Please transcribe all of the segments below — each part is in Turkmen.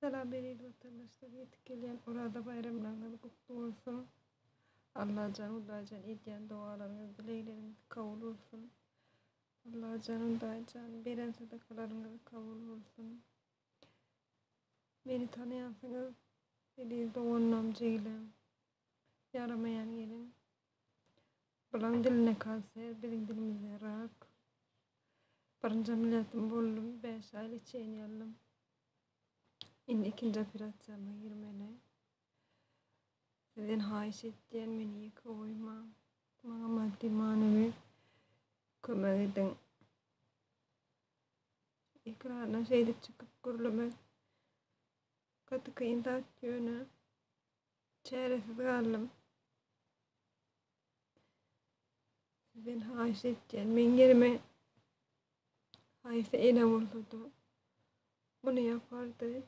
Salam eziz watandaşlar ýetip gelýän Oraza baýramlaryňyz gutly bolsun. Allajan Hudaýjan edýän dogalaryňyz dilegleriňiz kabul bolsun. Allajan Hudaýjan beren sadakalaryňyz kabul bolsun. Meni tanaýansyňyz eziz doganlam jigilerim. Ýaramaýan gelin. Bulaň dilinde kanser, biziň dilimizde rak. Birinji ameliyatym boldum, 5 aý leçeniýe aldym. Indi ikinji operasiýama girmeli. Sizden haýyş etýän, meni ýeke goýmaň. Maňa maddy, manywy kömek ediň. Ekrana şeýdip çykyp gürlemek gaty kyn zat ýöne Çäresiz galdym. Sizden haýyş etýän, meň ýerime haýsy ene bolsa-da muny ýapardy.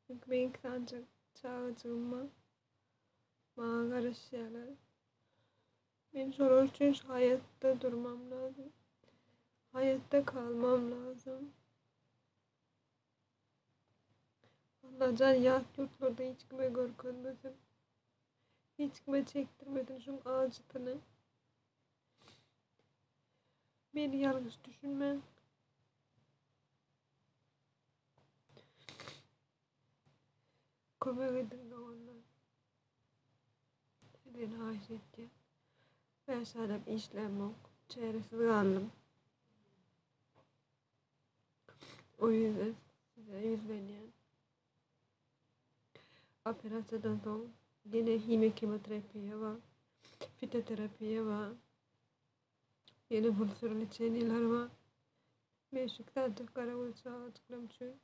Çünki meň iki sanjak çagajygym bar. Maňa garaşýarlar. Men şolar üçin şu haýatda durmam lazym. Haýatda kalmam lazym. Allajan ýat ýurtlarda hiç kime görkezmesin. Hiç kime çekdirmesin şuň ajysyny. Meni ýalňyş düşünmäň. Kömek ediň doganlar. Sizden haýyş etýän. Bäş aýlap işlämok. Çäresiz galdym. O ýüzden size ýüzlenýän. Operasiýadan soň ýene himiýa kemoterapiýa bar, fitoterapiýa bar. Ýene bir sürü leçeniýalar bar. Men şu sadja garagöz çagajyklarym üçin şu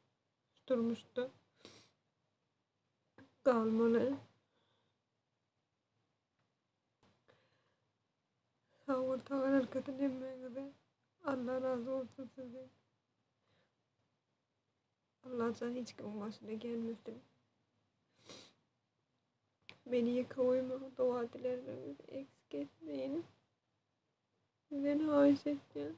durmuşda galmaly. Sag bol tagan arkasyn hemmäňize. Allah razy bolsun sizden. Allajan hiç kimiň başyna gelmesin. Meni ýeke goýmaň, doga dileglerinizi eksik etmeýin. Sizden haýyş etýän.